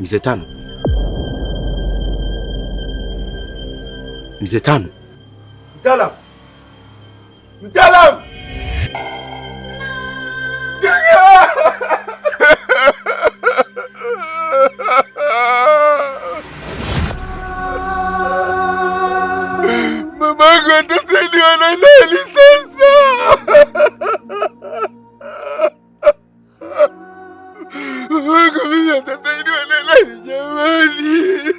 Mzee Tano, Mzee Tano, Mtaalam, mtaalam! Mamangu atasaidiwa na nani sasa? Mamangu mimi atasaidiwa na nani jamani?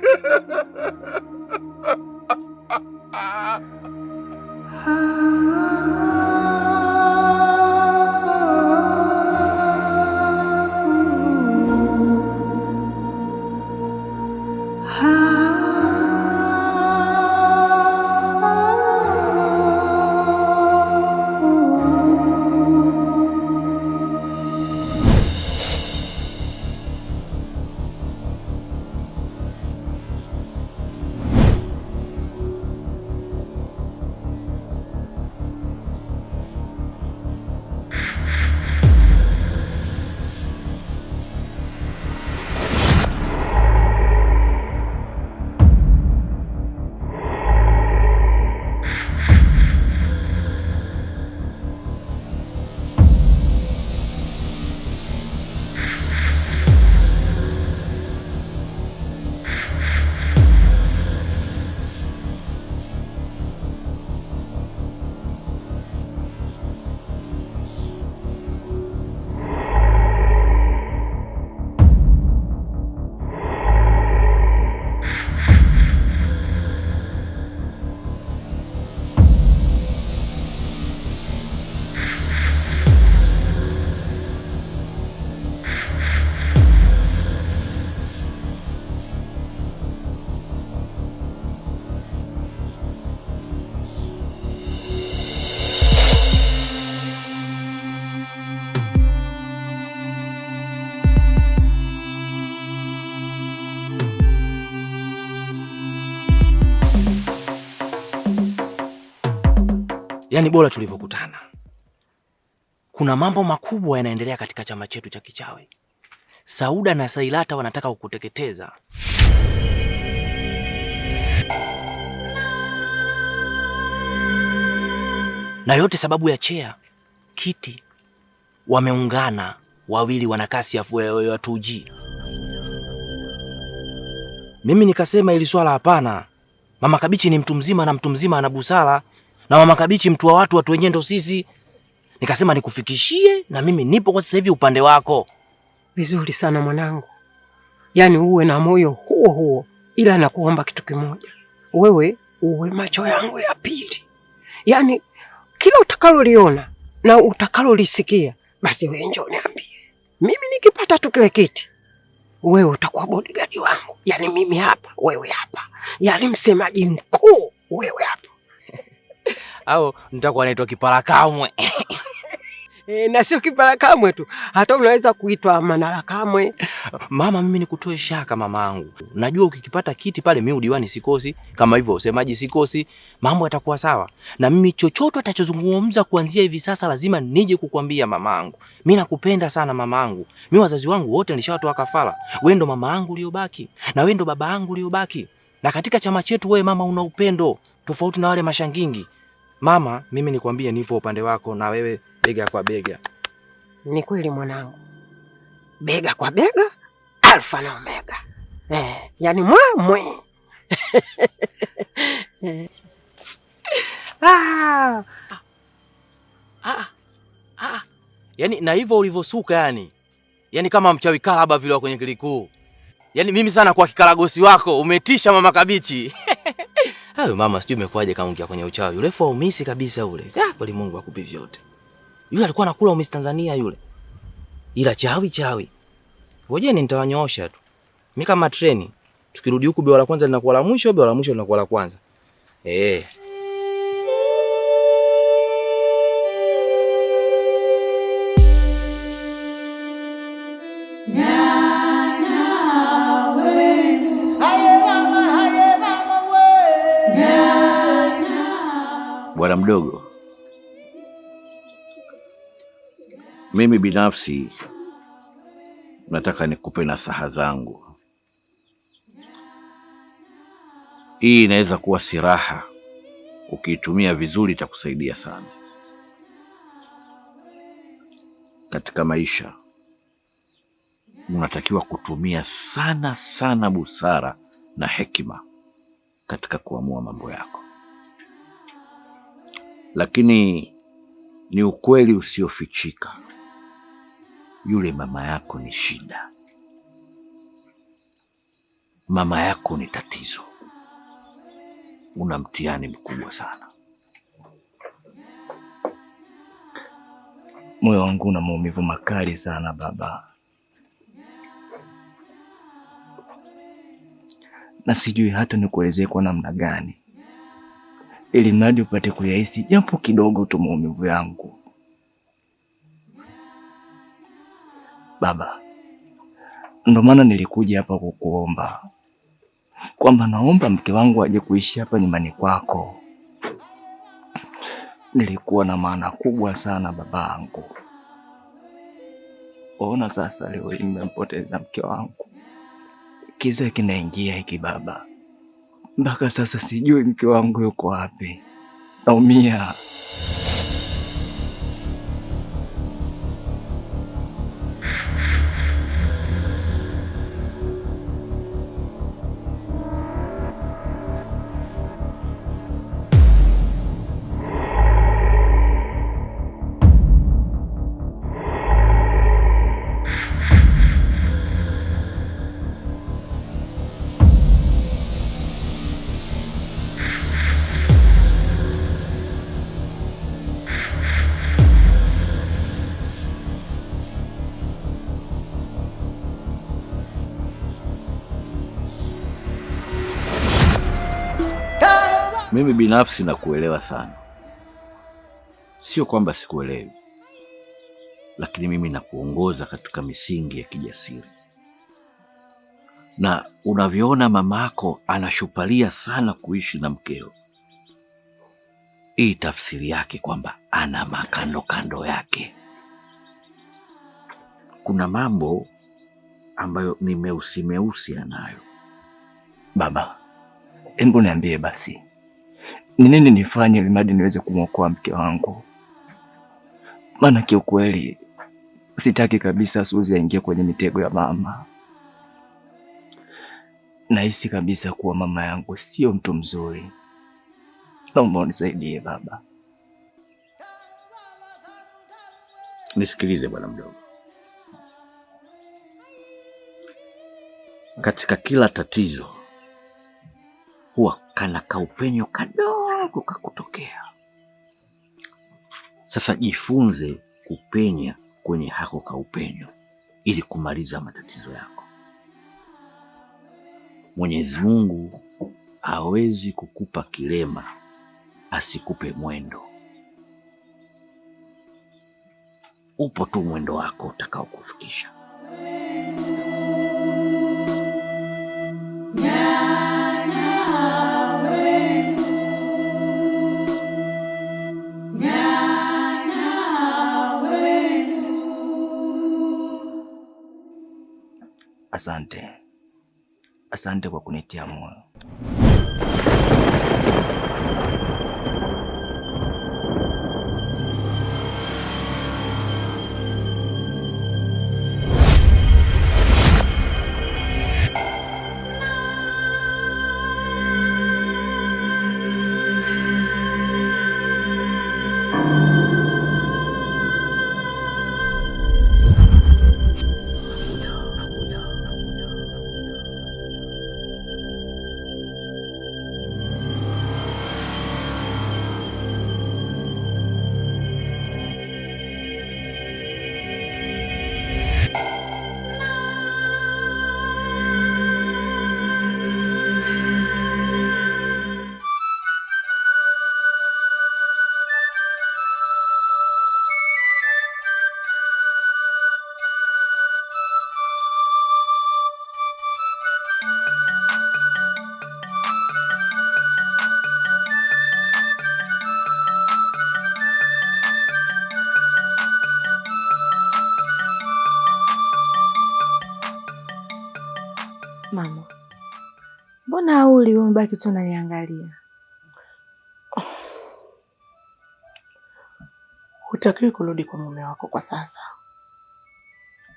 Yaani bora tulivyokutana. Kuna mambo makubwa yanaendelea katika chama chetu cha kichawi. Sauda na Sailata wanataka kukuteketeza. Na yote sababu ya chea kiti. Wameungana wawili, wana kasi ya 2G. Mimi nikasema ili swala hapana. Mama Kabichi ni mtu mzima na mtu mzima ana busara, na Mama Kabichi mtu wa watu, watu wenyewe ndo sisi. Nikasema nikufikishie na mimi nipo kwa sasa hivi upande wako. Vizuri sana mwanangu, yaani uwe na moyo huo huo, ila nakuomba kitu kimoja, wewe uwe macho yangu ya pili, yaani kila utakaloliona na utakalolisikia basi wewe njoo niambie. Mimi nikipata tu kile kiti, wewe utakuwa bodyguard wangu, yaani mimi hapa, wewe hapa, yaani msemaji mkuu wewe hapa. Au nitakuwa naitwa Kipara Kamwe. Na sio Kipara Kamwe tu, hata unaweza kuitwa Manara Kamwe. Mama, mimi nikutoe shaka mamangu. Najua ukikipata kiti pale mimi udiwani sikosi, kama hivyo usemaji sikosi, mambo yatakuwa sawa. Na mimi chochote atachozungumza kuanzia hivi sasa lazima nije kukwambia mamangu. Mimi nakupenda sana mamangu. Mimi wazazi wangu wote nilishawatoa kafara. Wewe ndo mama yangu uliyobaki na wewe ndo baba yangu uliyobaki. Na katika chama chetu wewe mama una upendo tofauti na wale mashangingi. Mama, mimi nikwambie nipo upande wako na wewe bega kwa bega. Ni kweli mwanangu, bega kwa bega, alfa na omega. Yani mwe mwe. Ah. Ah. Ah. Yaani na hivyo ulivyosuka yani. Yaani kama mchawi kalaba vile wa kwenye kilikuu. Yaani mimi sana kwa kikaragosi wako umetisha Mama Kabichi. Hayo mama sijui imekuwaje kaungia kwenye uchawi. Urefu wa umisi kabisa ule. Ah, kweli Mungu akupe vyote. Yule alikuwa anakula umisi Tanzania yule. Ila chawi chawi. Ngojeni nitawanyoosha tu. Mimi kama treni tukirudi huku bewa la kwanza linakuwa la mwisho, bewa la mwisho linakuwa la kwanza. Eh. Bwana mdogo, mimi binafsi nataka nikupe nasaha zangu. Hii inaweza kuwa silaha, ukiitumia vizuri itakusaidia sana katika maisha. Unatakiwa kutumia sana sana busara na hekima katika kuamua mambo yako, lakini ni ukweli usiofichika, yule mama yako ni shida, mama yako ni tatizo. Una mtihani mkubwa sana. Moyo wangu una maumivu makali sana baba, na sijui hata nikuelezee kwa namna gani, ili mradi upate kuyahisi japo kidogo tu maumivu yangu. Baba, ndo maana nilikuja hapa kukuomba kwamba naomba mke wangu aje kuishi hapa nyumbani kwako. Nilikuwa na maana kubwa sana babangu. Ona sasa leo nimempoteza mke wangu, kiza kinaingia hiki baba. Mpaka sasa sijui mke wangu yuko wapi. Naumia. Mimi binafsi nakuelewa sana, sio kwamba sikuelewi, lakini mimi nakuongoza katika misingi ya kijasiri, na unavyoona mamako anashupalia sana kuishi na mkeo, hii tafsiri yake kwamba ana makando kando yake. Kuna mambo ambayo ni meusi meusi anayo. Baba, hebu niambie basi, ni nini nifanye ili mradi niweze kumwokoa mke wangu? Maana kiukweli sitaki kabisa Suzi aingie kwenye mitego ya mama. Nahisi kabisa kuwa mama yangu sio mtu mzuri. Naomba unisaidie baba. Nisikilize bwana mdogo, katika kila tatizo huwa kana kaupenyo kadogo kakutokea. Sasa jifunze kupenya kwenye hako kaupenyo ili kumaliza matatizo yako. Mwenyezi Mungu hawezi kukupa kilema asikupe mwendo. Upo tu mwendo wako utakaokufikisha. Asante, asante kwa kunitia moyo. Mama, Mbona hauli wewe, umebaki tu unaniangalia? Hutakiwi kurudi kwa mume wako kwa sasa.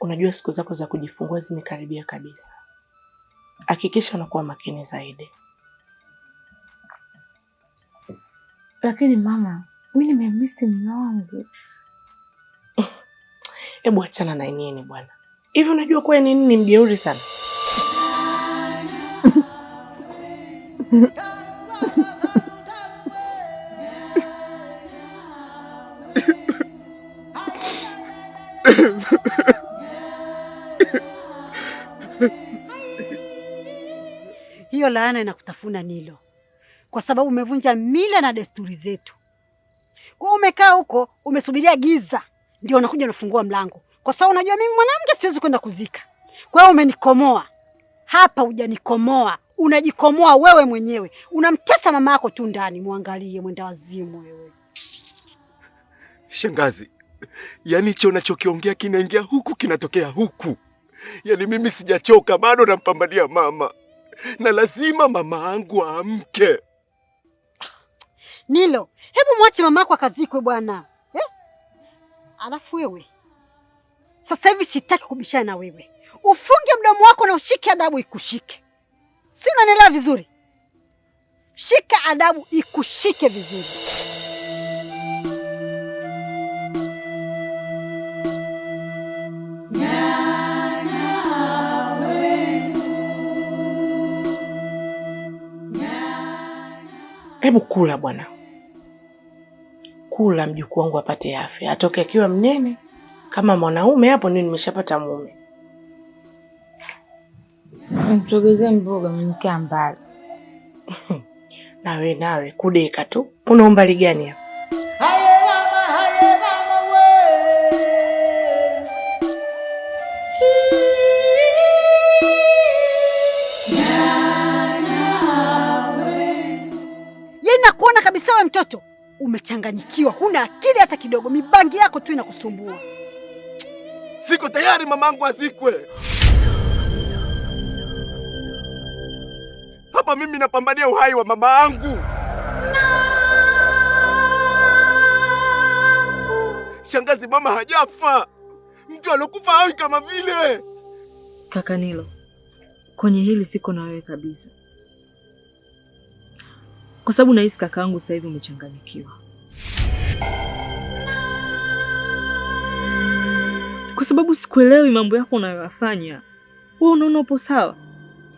Unajua siku zako za kujifungua zimekaribia kabisa. Hakikisha unakuwa makini zaidi. Lakini mama, mimi nimemisi mume wangu. Hebu achana na nini bwana. Hivi unajua kwa nini ni mjeuri sana? Hiyo laana inakutafuna Nilo, kwa sababu umevunja mila na desturi zetu. Kwa hiyo umekaa huko umesubiria giza ndio unakuja unafungua mlango, kwa sababu unajua mimi mwanamke siwezi kwenda kuzika. Kwa hiyo umenikomoa hapa, hujanikomoa, unajikomoa wewe mwenyewe, unamtesa mama yako tu ndani. Muangalie mwenda wazimu wewe. Shangazi, yaani hicho unachokiongea kinaingia huku kinatokea huku. Yaani mimi sijachoka, bado nampambania mama, na lazima mama yangu aamke. Nilo, hebu mwache mama yako akazikwe bwana eh? Alafu wewe sasa hivi sitaki kubishana na wewe, ufunge mdomo wako na ushike adabu ikushike, si unanielewa vizuri? Shika adabu ikushike vizuri. Hebu kula bwana, kula mjukuu wangu apate afya, atoke akiwa mnene kama mwanaume. Hapo ndio nimeshapata mume. Msogezee mboga, mnikaa mbali. Nawe nawe kudeka tu, una umbali gani hapa? Yaani nakuona kabisa wewe mtoto umechanganyikiwa, huna akili hata kidogo, mibangi yako tu inakusumbua. Siko tayari mamangu azikwe. Hapa mimi napambania uhai wa mama yangu. Shangazi, mama hajafa. Mtu alokufa hawi kama vile. Kaka Nilo, kwenye hili siko na wewe kabisa, kwa sababu nahisi kakaangu sasa hivi umechanganyikiwa, kwa sababu sikuelewi mambo yako unayoyafanya. Wewe unaona upo sawa?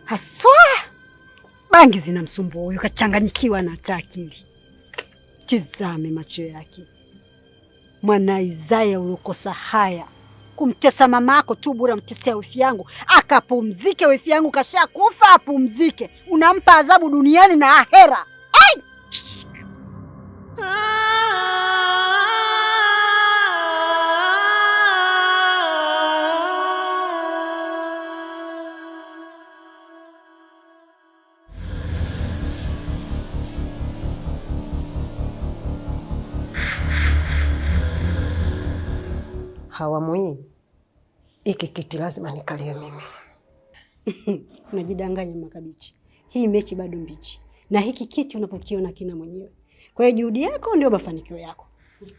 Haswa bangi zinamsumbua huyo, kachanganyikiwa na hata akili. Tizame macho yake, mwana Isaya uliokosa haya kumtesa mama yako tu bure, mtesea wifi yangu akapumzike. Wifi yangu kashakufa, apumzike. Unampa adhabu duniani na ahera. Ai! Hawamu hii hiki kiti lazima nikalie mimi. Unajidanganya Makabichi, hii mechi bado mbichi, na hiki kiti unapokiona kina mwenyewe. Kwa hiyo juhudi yako ndio mafanikio yako.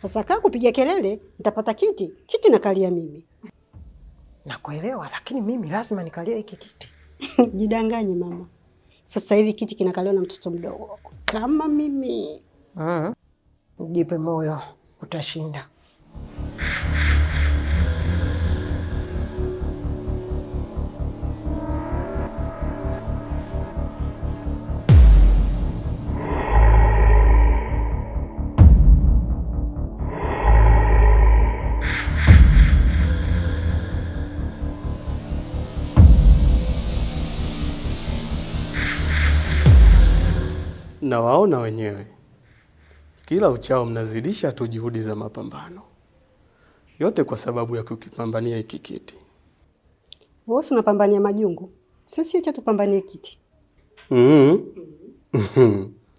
Sasa kaa kupiga kelele, nitapata kiti, kiti nakalia mimi. Nakuelewa, lakini mimi lazima nikalie hiki kiti. Jidanganye mama, sasa hivi kiti kinakaliwa na mtoto mdogo kama mimi. Jipe moyo, utashinda. Nawaona wenyewe kila uchao mnazidisha tu juhudi za mapambano, yote kwa sababu ya kukipambania hiki kiti. Wewe si unapambania majungu, sisi acha tupambanie kiti.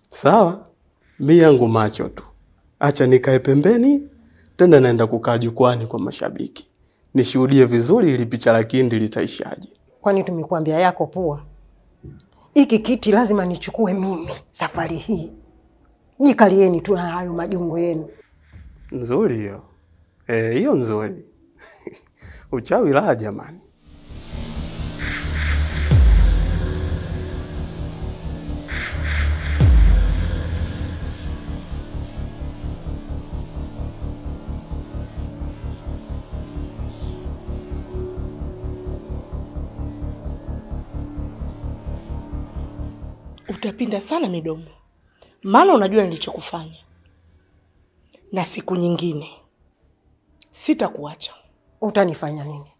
Sawa, mi yangu macho tu, acha nikae pembeni, tena naenda kukaa jukwani kwa mashabiki nishuhudie vizuri ili picha la kindi litaishaje. Kwani tumekuambia yako pua? Hiki kiti lazima nichukue mimi safari hii. Jikalieni tu na hayo majungu yenu. Nzuri hiyo. Hiyo nzuri. Uchawi la jamani. Utapinda sana midomo, maana unajua nilichokufanya, na siku nyingine sitakuacha. Utanifanya nini?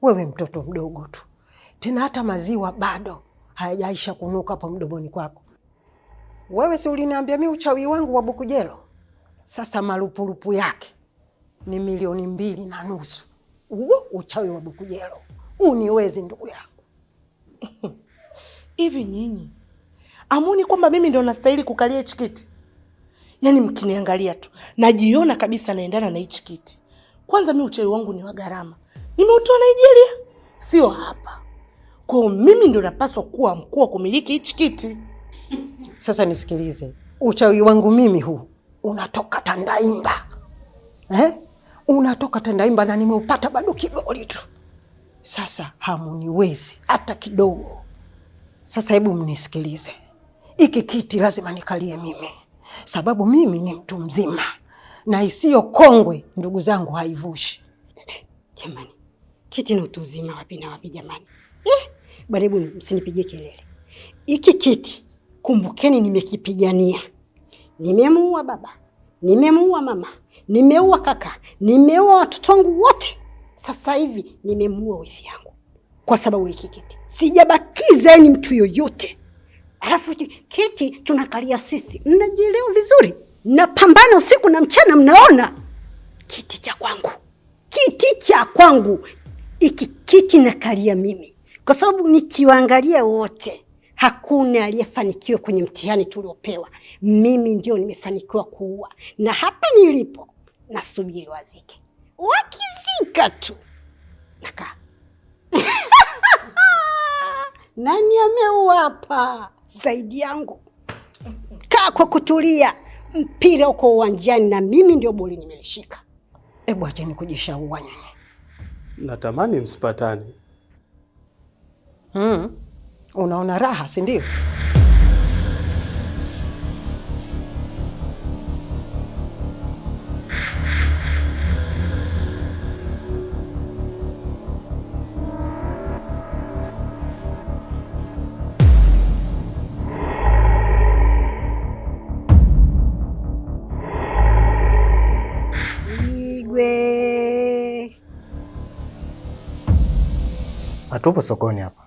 Wewe mtoto mdogo tu, tena hata maziwa bado hayajaisha kunuka hapo mdomoni kwako. Wewe si uliniambia mi uchawi wangu wa Bukujelo? Sasa marupurupu yake ni 2.5 milioni. Huo uchawi wa Bukujelo uniwezi, ndugu yangu. Hivi nyinyi amuni kwamba mimi ndo nastahili kukalia hichi kiti? Yaani mkiniangalia tu najiona kabisa naendana na hichi kiti. Kwanza mi uchawi wangu ni wa gharama, nimeutoa Nigeria, sio hapa. Kwa hiyo mimi ndo napaswa kuwa mkuu wa kumiliki hichi kiti. Sasa nisikilize, uchawi wangu mimi huu unatoka Tandaimba, eh? Unatoka Tandaimba na nimeupata bado kigoli tu. Sasa hamuniwezi hata kidogo. Sasa hebu mnisikilize, hiki kiti lazima nikalie mimi, sababu mimi ni mtu mzima na isiyo kongwe, ndugu zangu, haivushi. Jamani, kiti na utu uzima wapi na wapi jamani? Bwana, hebu msinipigie kelele. Hiki kiti kumbukeni, nimekipigania. Nimemuua baba, nimemuua mama, nimeua kaka, nimeua watoto wangu wote. Sasa hivi nimemuua wifi yangu kwa sababu hiki kiti sijabakiza yani mtu yoyote. Alafu kiti tunakalia sisi, mnajielewa vizuri, napambana usiku na mchana, mnaona kiti cha kwangu, kiti cha kwangu hiki kiti nakalia mimi, kwa sababu nikiwaangalia wote hakuna aliyefanikiwa kwenye mtihani tuliopewa. Mimi ndio nimefanikiwa kuua, na hapa nilipo nasubiri wazike. Wakizika tu nakaa. Nani ameua hapa zaidi yangu? Kaa kwa kutulia, mpira uko uwanjani na mimi ndio boli nimelishika. Hebu acheni kujishaua nyinyi. Natamani msipatane. Unaona raha, si ndio? Igwe. Hatupo sokoni hapa,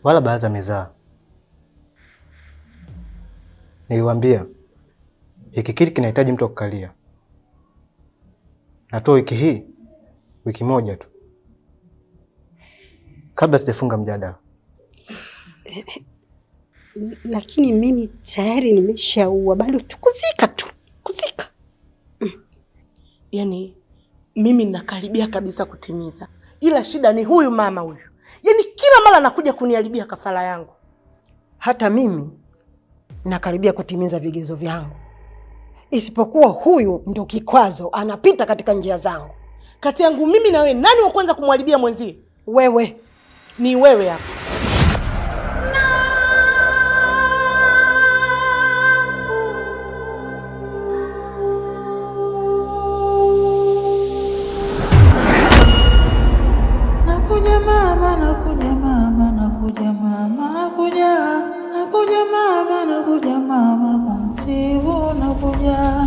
wala baraza mizaa. Niliwaambia hiki kiti kinahitaji mtu wa kukalia. Natoa wiki hii, wiki moja tu, kabla sijafunga mjadala. Lakini mimi tayari nimeshaua, bado tu kuzika tu, kuzika. Yaani mimi nakaribia kabisa kutimiza, ila shida ni huyu mama huyu, yaani kila mara anakuja kuniharibia kafara yangu. Hata mimi nakaribia kutimiza vigezo vyangu, isipokuwa huyu ndo kikwazo, anapita katika njia zangu. Kati yangu mimi na wewe, nani wa kwanza kumharibia mwenzie? Wewe. Ni wewe hapa. Nakuja mama, nakuja mama, nakuja mama, nakuja, nakuja mama, nakuja mama, kumtibu nakuja.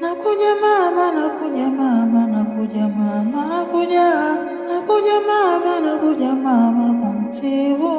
Nakuja mama, nakuja mama, nakuja mama, nakuja, nakuja mama, nakuja mama, kumtibu